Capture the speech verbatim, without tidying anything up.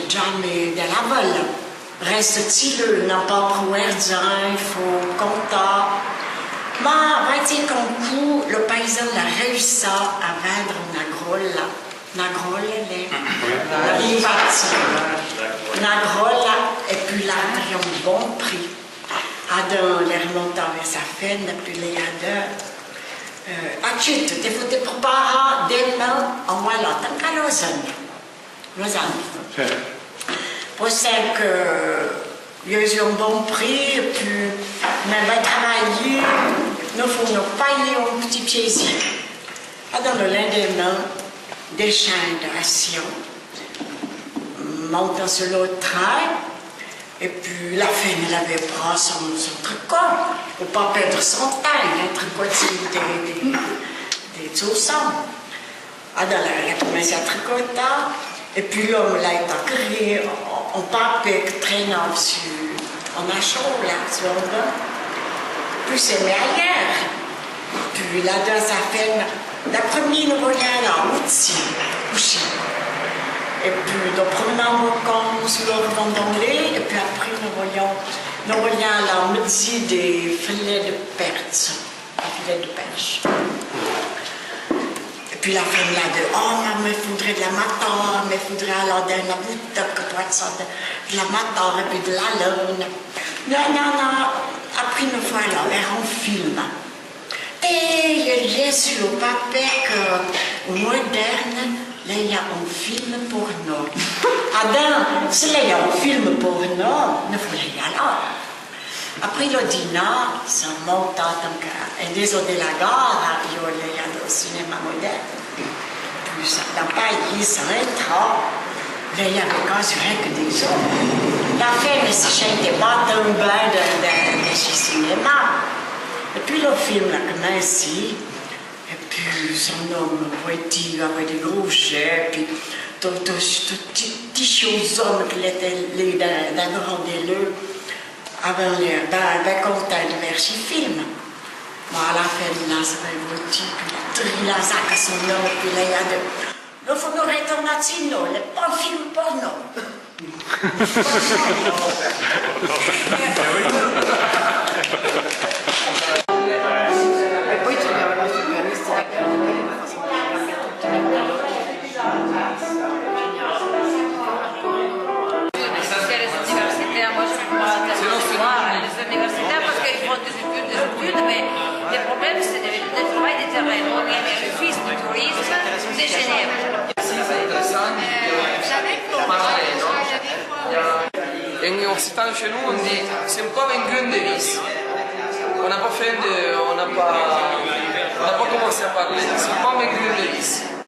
Jamé de la vèla. Reste tsi le, n'a pa prou erdjan, fô contâ. Ma, va dire qu'oun cou, le paysan l'a réussâ a vindre na grolla. Na grolla, lé. Na grolla, é pi l'a pri a bon pri. Adon l'é remontâ vèr sa fèmna, pi lé a dî, euh, Achit, te fô te préparâ, demin, oun va alâ, tanca Lausanne. Lausanne. Sé. Pou sa que, i a oun bon pri, é pi, mé va travaillé, no fô no payé oun ti plézir. Adon le lindemin, déchind a Sion, monte su le trin, é pi la fèmna l'avèt pran son, son tricot, pou pa pèrdre son tin, in tricot de, de, de, de tsosan. Adon l'a, l'a comensâ a tricotâ, é pi l'om l'a été crié, oun, oun papé que trènâ su, oun achon, la, su oun bin. Pi s'é mé a lèr. Pi l'a dî a sa fèmna, d'après mi, no volian alâ, oussi, oussi. É pi, d'après, no volian su le rebon d'Anglais, é pi aprì, no volian, no volian alâ, mé di de filé de pêche. Filet de pêche. É pi la fèmna l'a dî, oh, ma, mé foudrè de la matâ, mé foudrè alâ dedeun la boutoque, pou achâ de, de la matâ, é pi de la lona. Non, non, non, aprì no fô alâ vèr oun film. Té, i a lèi su le papé que, au Moderne, lé a oun film porno. Adon, se lé a oun film porno, no fô lé alâ. Aprì le dinâ, s'é monta, donc, euh, in dézò de la gara, i a lèi a le cinéma Moderne. Pi, sa, la pâi, sa entra, lé a avoué que su rinque dézò. La fèmna se sente pa tan bin de, de, de se cinéma. É pi le film l'a comensâ, é pi son ome, voué-ti, avoué de gro chè, pi to, to, to ti, ti chozon que l'é, l'é de, de grande leu. Avoué lèr bin, bin contin de vèr si film. Ma la fèmna, sa voué-ti, pi tri la saque a son ome, pi lé a dî, no fô no retornâ tsi no, l'é pa oun film porno. Sur les universités, moi, je crois, les universités, parce qu'ils font des études, des études, mais le problème, c'est de, de travail de terrain. On est le fils du tourisme de Genève. En occitan, chez nous, on dit, c'est pas vengu de vis. On n'a pas fait de, on n'a pas, on n'a pas commencé à parler. C'est pas vengu de vis.